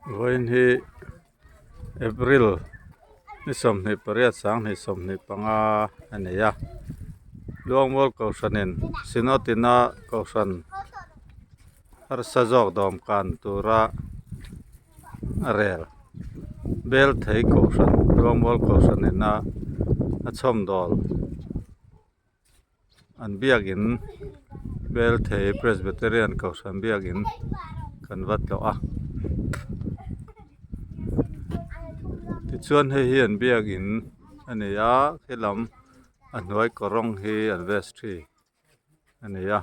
Vawiin hi April ni 28 sanghnih 25 a ni a Luangmual kohhranin Synod-ina kohhran harsa zawk dawmkan tura a rel bel thei kohhran Luangmual kohhranina a chhawmdawl. An biakin bel thei Presbyterian kohhran biakin kan va tlawh a tichuan hei hi an biakin a ni a helam a hnuai kawr rawng hi an vestry a ni a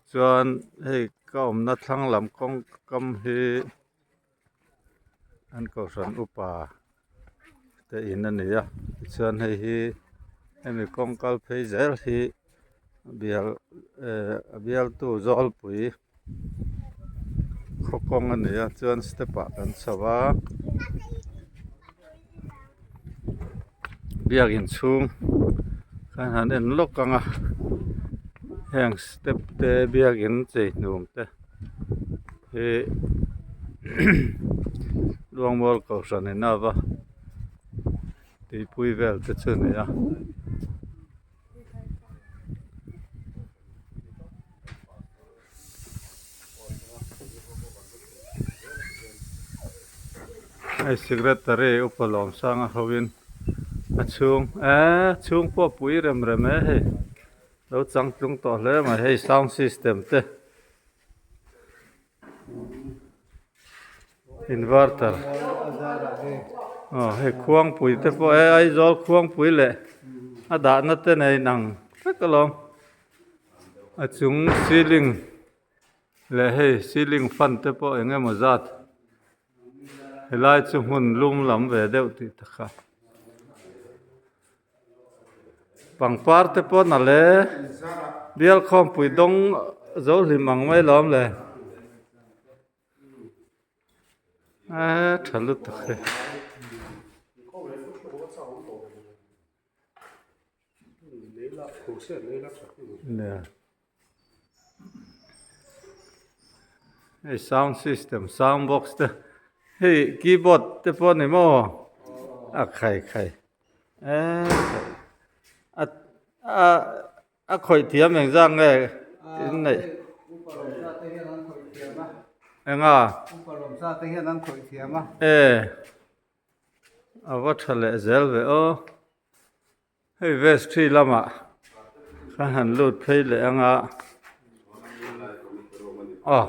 chuan hei ka awmna thlang lam kawng kam hi. An kohhran upa te in a ni a tichuan hei hi hemi kawng kal phei zel hi bial eh a bialtu zawlpui khaw kawng a ni a chuan step ah kan chho a biakin chhung kan han en lawk ang a heng step te biakin chei hnum te. Hi Luangmual kohhran in a va tuipui vel te chu a ni a. Hei secretary upa Lawmsanga hoin a chhung eee chhung pawh pui rem rem e hei lo changtlung tawh hle mai hei sound system te. Inverter aw hei khuangpui te pawh e Aizawl khuangpui leh a dahna te nei nang vek alawm a chung ceiling leh hei ceiling fan te pawh eng emaw zat helai chu hmun lum lam ve deuh tih takah. Pangpar te pawh na le bial khawmpui dawng zo hlim ang mai lawm le eee tha lutuk he. Hei sound system sound box te hei keyboard te pawh a ni maw a khai khai eee a a a khawih thiam eng zang nge in neih eng a e a va tha leh zel ve aw. Hei vestry lamah ka han lut phei leh ang a aw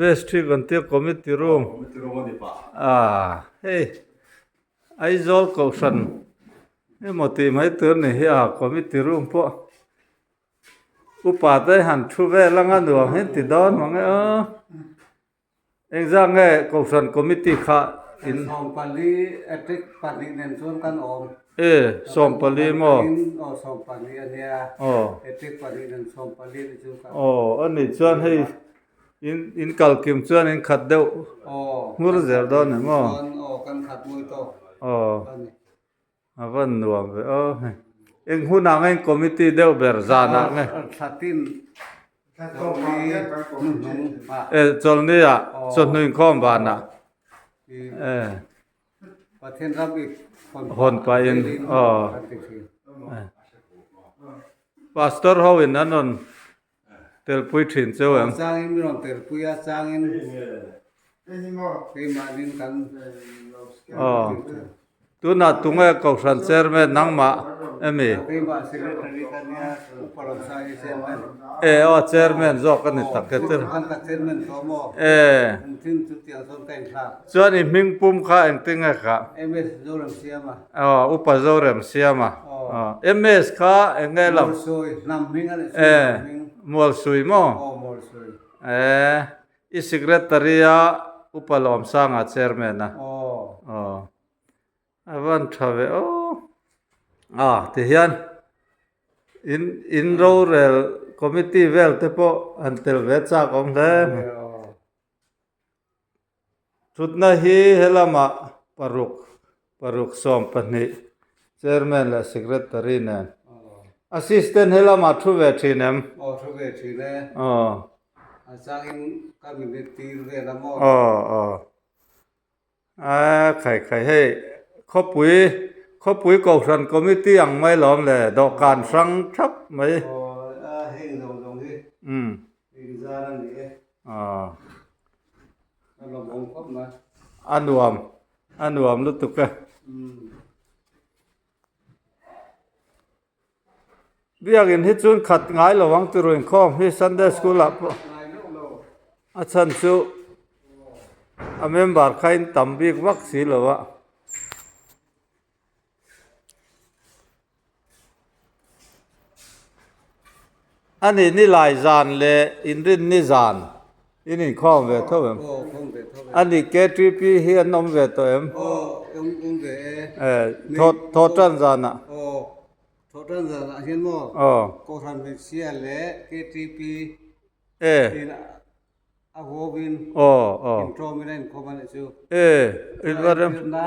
vestry kan tia committee room ah hei Aizawl kohhran emaw tih mai tur ni hi a committee room pawh upa te han thu vel anga nuam hi an ti dawn mang e aw. Engzah nge Kohhran Committee kha in. Sawmpali epic pahnih nen chuan kan awm. E, sawmpali maw? Aw, sawmpali a nia. Aw. Epic pahnih nen sawmpali ni chu kan. Aw, a nih chuan hei in in kal kim chuan in khat deuh. Aw. Hmur zel dawn em aw? Aw, kan khat mawi tawk. Aw. A ni. A van nuam ve aw hei. Eng hunah nge in committee deuh ber zanah nge? Thlatin chawlhni hnuhnung ah. E chawlhni ah chawhnu inkhawm vanah. E. Pathian ram i hawn pahin aw. Pastor ho in an rawn telpui thin cheu em? Changin min rawn telpui a changin keimahnin kan Aw tunah tunge kohhran chairman nangmah emi? Keimah secretary ka nia upa Ramsa hi chairman. E aw chairman zawk a ni tak e tir. Kan ka chairman tawh maw? E. Engtin chutiang chuan ka inthlak. Chuan i hming pum kha engtin nge kha? MS Zoremsiama. Aw upa Zoremsiama. Aw MS kha eng nge lam? Mualsui hnam hming a nih chu hnam hming. E Mualsui maw? Aw Mualsui. E i secretary a upa Lawmsanga chairman a. Aw. Aw a van tha ve aw. A tihian in in rorel committee vel te pawh han tel ve chak awm hle mai. Thutna hi helamah paruk paruk 12 chairman leh secretary nen assistant helamah thu ve thin em? Aw thu ve thin e. Aw. A changin ka minute tir vel a maw? Aw aw. A khai khai hei khawpui khawpui kohhran committee ang mai lawm le dawhkan hrang thap mai. Aw a heng zawng zawng hi inzar a ni e. Aw. A lawmawm khawp mai. A nuam a nuam lutuk e. Biakin hi chuan khat ngai lo ang tih ruinkhawm hi Sunday school ah pawh a chhan chu a member kha in tam bik vak si lo a. A nih ni lai zan leh inrin ni zan in inkhawm ve tho em? A nih KTP hi an awm ve tawh em? Thaw tan zanah. Thaw tan zanah hian maw Kohhran Hmeichhia leh KTP in a huauin inṭawmin a inkhawm a nih chu.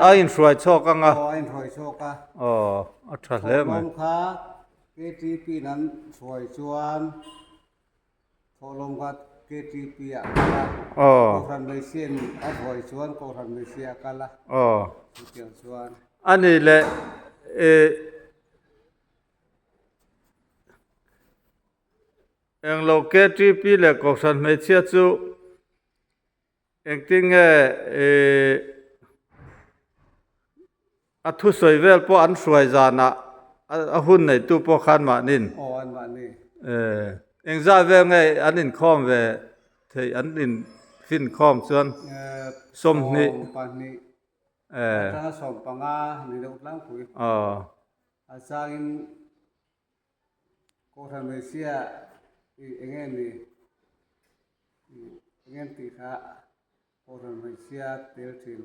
A inhruai chhuak ang a. Aw a inhruai chhuak a. Aw a ṭha hle mai. Thawhlawm kha KTP in an hruai chuan thawhlawm kha KTP ah a kal a. Kohhran Hmeichhia in a hruai chuan Kohhran Hmeichhia a kal a. Chutiang chuan. A nih leh Englo KTP leh Kohhran hmeichhia chu engtin nge ih a thusawi vel pawh an hruai zanah a hun neitu pawh khan mahnin engzah vel nge an inkhawm ve theih an infinkhawm chuan 20 A changin Kohhran Hmeichhia i eng nge ni i eng nge tih kha Kohhran Hmeichhia tel thin.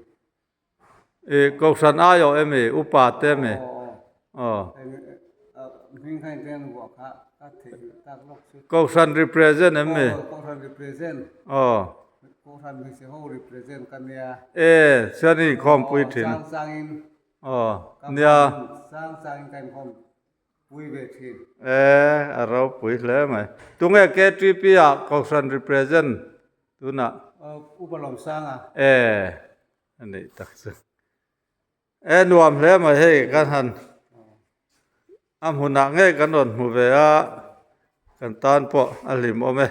I Kohhran aiawh emi upa te emi? Aw. Hming kha engtin an vuah kha ka theihnghilh tak lawk chu. Kohhran represent emi? Aw Kohhran represent. Aw. Kohhran Hmeichhe ho represent ka nia. E chuan i inkhawmpui thin. Aw chang changin. Aw nia. Chang changin ka inkhawm. Pui ve thin. E, a ropui hle mai. Tunge KTP ah Kohhran represent tunah? Upa Lawmsanga. E, a nih tak chu. E, nuam hle mai hei kan han a hmunah ngei kan rawn hmu ve a, kan tan pawh a hlim awm e.